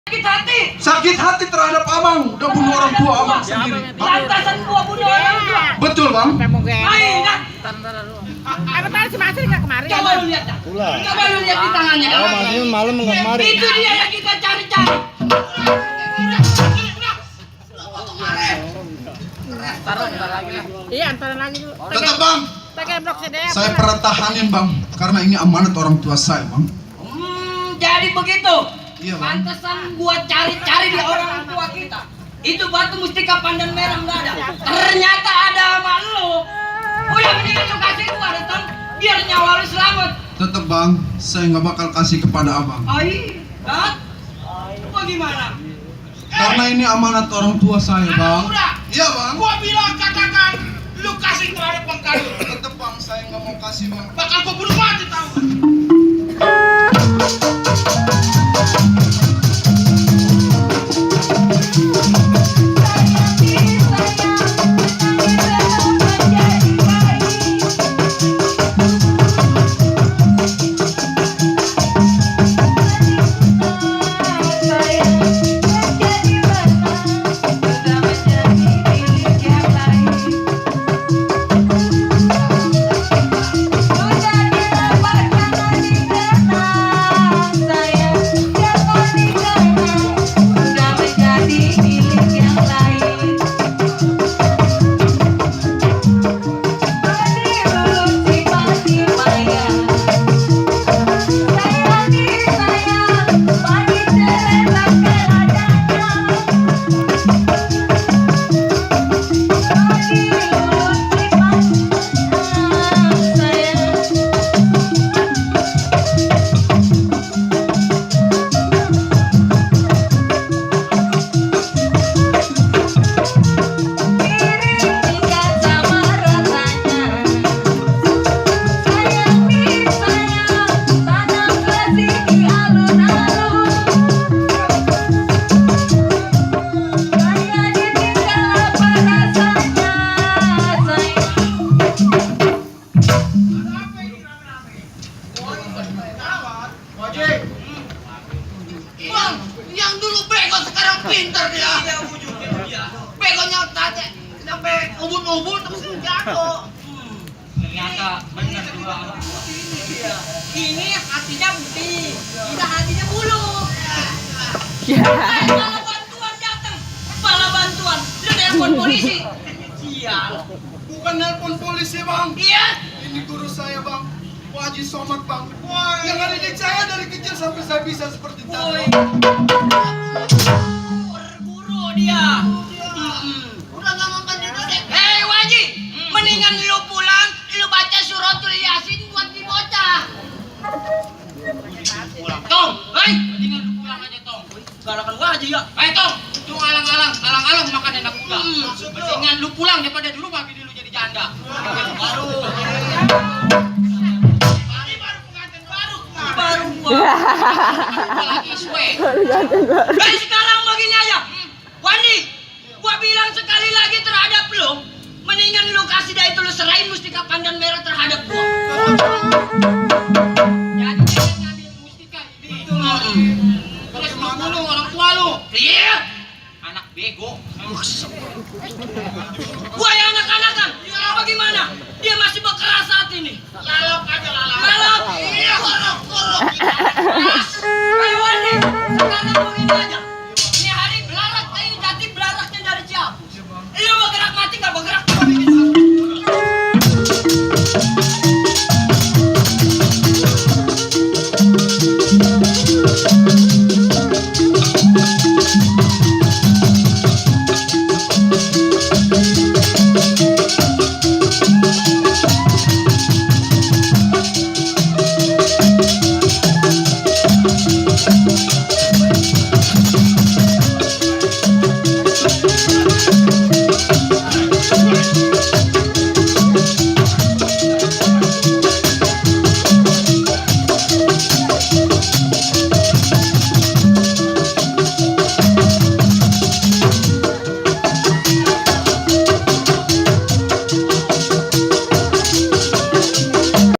Sakit hati. Sakit hati terhadap abang, udah bunuh orang tua abang sendiri. Lantasan gua bunuh orang tua. Betul bang? Main dah. Apa tadi si Masri nggak kemarin? Coba lu lihat dah. Coba lu lihat di tangannya. Oh, Masri malam nggak kemarin. Itu dia yang kita cari-cari. Iya, antaran lagi dulu. Tetap bang, Pakai blok CDF. saya pertahanin bang, karena ini amanat orang tua saya bang. Jadi begitu. Iya bang. Pantesan gua cari-cari di orang tua kita. Itu batu mustika pandan merah nggak ada. Ternyata ada sama lu. Udah mendingan lu kasih gua datang biar nyawa lu selamat. Tetap bang, saya nggak bakal kasih kepada abang. Ai, Dad. Bagaimana? Karena ini amanat orang tua saya bang. Udah. Iya bang. Gua bilang katakan lu kasih terhadap pengkayu. Tetap bang, saya nggak mau kasih bang. Bakal gua bunuh mati tahu. Bang, yang dulu bego sekarang pintar dia. Begonya tadi sampai ubun-ubun terus jatuh. Ternyata benar juga. Ini hatinya putih, tidak hatinya bulu. Malah bantuan datang, malah bantuan. Lu telepon polisi. Sial. Bukan nelpon polisi bang. Iya. Ini guru saya bang, Pak Haji Somad bang. Yang ngedidik saya dari kecil sampai saya bisa seperti Woi. tadi. Berburu dia. Udah nggak makan di dodek. Hei Waji, mendingan lu pulang, lu baca suratul Yasin buat di bocah. Pulang, Tong. Hei, mendingan lu pulang aja Tong. Galakan Waji ya. Hei Tong, itu alang-alang makan enak muda. Mendingan lu pulang daripada dulu mati dulu jadi janda. Baru. Baru gua lagi iswe. Dan sekarang begini aja, Wandi, gua bilang sekali lagi terhadap lu, mendingan lu kasih dah itu lu serahin mustika pandan merah terhadap gua. Jadi dia ngambil mustika itu. Terus lu bunuh orang tua lu. Iya. Anak bego. Gua yang anak-anakan. Bagaimana? Dia masih berkeras saat ini. Lalok aja lalok. Lalok. Iya, lalok. Ayo Wandi, sekarang begini aja.